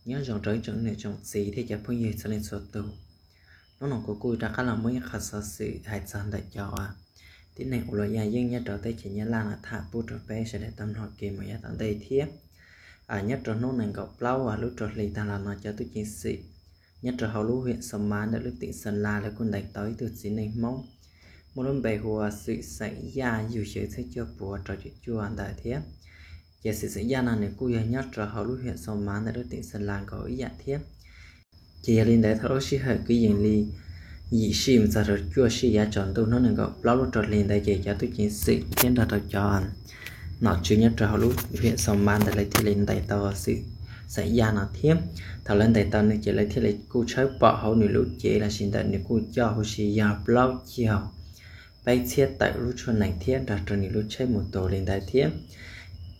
Nyob zoo rau ib tsoom niam tsoom txiv thiab cov phooj ywg txhua leej txhua tus. Hnub no kuv kuj rov qab los muaj ib qho xov xwm hais txog ntawm cov tib neeg ua luam yaj yeeb nyob rau teb chaws Nyab Laj no tham pub rau peb sawv daws tau mloog kev mus yav tom ntej thiab. Nyob rau hnub nees nkaum plaub lub rau hli tag los no cov tub ceev xwm nyob rau hauv lub hiam Xoo Mav ntawm lub teem Xeem Las lawv kuj ntes tau ib tug txiv neej Hmoob muaj lub npe hu ua Xwm xeem Yaj yug xyoo txhiab cuaj puas rau caum cuaj ntawd thiab. Ces Xwm xeem Yaj no nws kuj yog nyob rau hauv lub hiam Xoo Mav ntawm lub teem Xeem Las nkaus ib yam thiab. Ces yog li ntawd thaum lub sij hawm kwv yees li yim sij mus txog rau cuaj sij yav tsaus ntuj hnub nees nkaum plaub lub rau hli ntawd ces cov tub ceev xwm thiab nrog rau cov nom tswv nyob rau hauv lub hiam Xoo Mav ntawd lawv thiaj li ntes tau Xwm xeem Yaj no thiab. Thaum lawv ntes tau nws ces lawv thiaj li kuj tshawb pom hauv nws lub cev los sis ntawm nws kuj coj huv si yog plaub caug peb txhiab tawm lub tshuaj nees thiab nrog rau nws lub tsheb mus tus li ntawd thiab.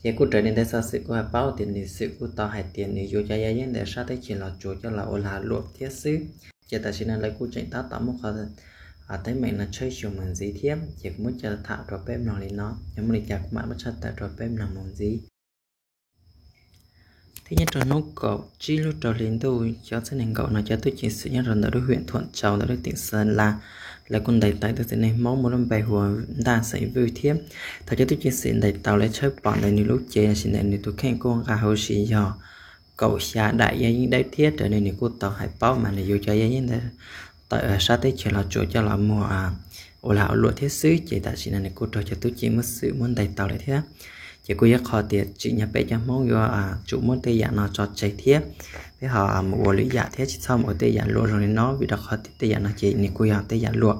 Ces kuj raws li ntawd xov xwm kuj hais paub tias nws Xwm kuj tau hais tias nws yuav cov yaj yeeb ntawm sab teb chaws Los Tsuas coj los ua lag luam thiab xwb. Ces tam sim no lawv kuj tseem tab tom muab qhov teeb meem no tshawb xyuas mus ntxiv thiab, ces kuv muab coj tham rau peb mloog li no, yog muaj li cas kuv mam muab tshaj tawm rau peb mloog mus ntxiv. Thiab nyob rau hnub kaum tsib lub rau hli ntuj xyoo ob txhiab nees nkaum no cov tub ceev xwm nyob rau ntawm lub hiam Thuam Tsau ntawm lub teem Xeem Las lawv kuj ntes tau tus txiv neej Hmoob muaj lub npe hu ua Ntaj xeem Vwj thiab. Thaum cov tub ceev xwm ntes tau lawv tshawb pom ntawm nws lub cev los sis ntawm nws tus kheej kuj nqa huv si yog kaum xya daim yaj yeeb dawb thiab raws li nws kuj tau hais paub mas nws yuav cov yaj yeeb ntawd tawm sab teb chaws Los Tsuas coj los muag ua lag ua luam thiab xwb. Ces tam sim no nws kuj raug cov tub ceev muab xwm muab ntes tau lawm thiab. Ces kuj yog qhov tias tsim nyog peb cov Hmoob yuav tsum muab tej yam no tso tseg thiab peb ho mus ua lwm yam thiab tsis txhob mus ua tej yam luam zoo li no, vim rau qhov tias tej yam no ces nws kuj yog tej yam luam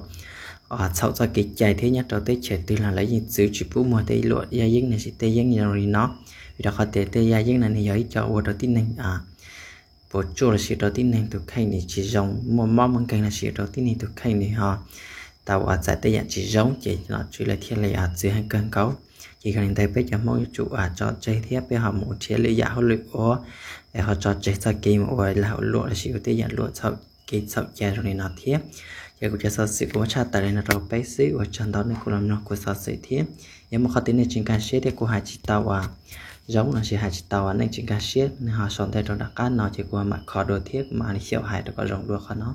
txhaum txoj kev cai thiab nyob rau teb chaws twg los lawv yeej txwv tsis pub muag tej luam yaj yeeb los sis tej yeeb zoo li no, vim rau qhov tias tej yaj yeeb no nws yog ib co ua rau tib neeg puas tsuaj los sis rau tib neeg tus kheej nws tsis zoo, muaj mob muaj nkeeg los sis rau tib neeg tus kheej nws ho tau ua txais tej yam tsis zoo ces nom tswv lawv thiaj li txwv heev kawg nkaus. Ces yog li ntawd peb cov Hmoob yuav tsum tso tseg thiab peb ho mus nrhiav lwm yam hauj lwm ua, es ho tso tseg txoj kev mus ua lag ua luam los sis ua tej yam luam txhaum kev txhaum cai zoo li no thiab. Ces kuv cov xov xwm kuv muab tshaj tawm li no rau peb xwb, ua tsaug ntau nej kuj los mloog kuv xov xwm thiab. Yog muaj qhov twg nej tsis nkag siab thiab kuv hais tsis tau uas zoo los sis hais tsis tau uas nej tsis nkag siab nej ho sau ntawv rau nram qab no ces kuv mam kho dua thiab kuv mam li xyaum hais rau kom zoo dua qhov no.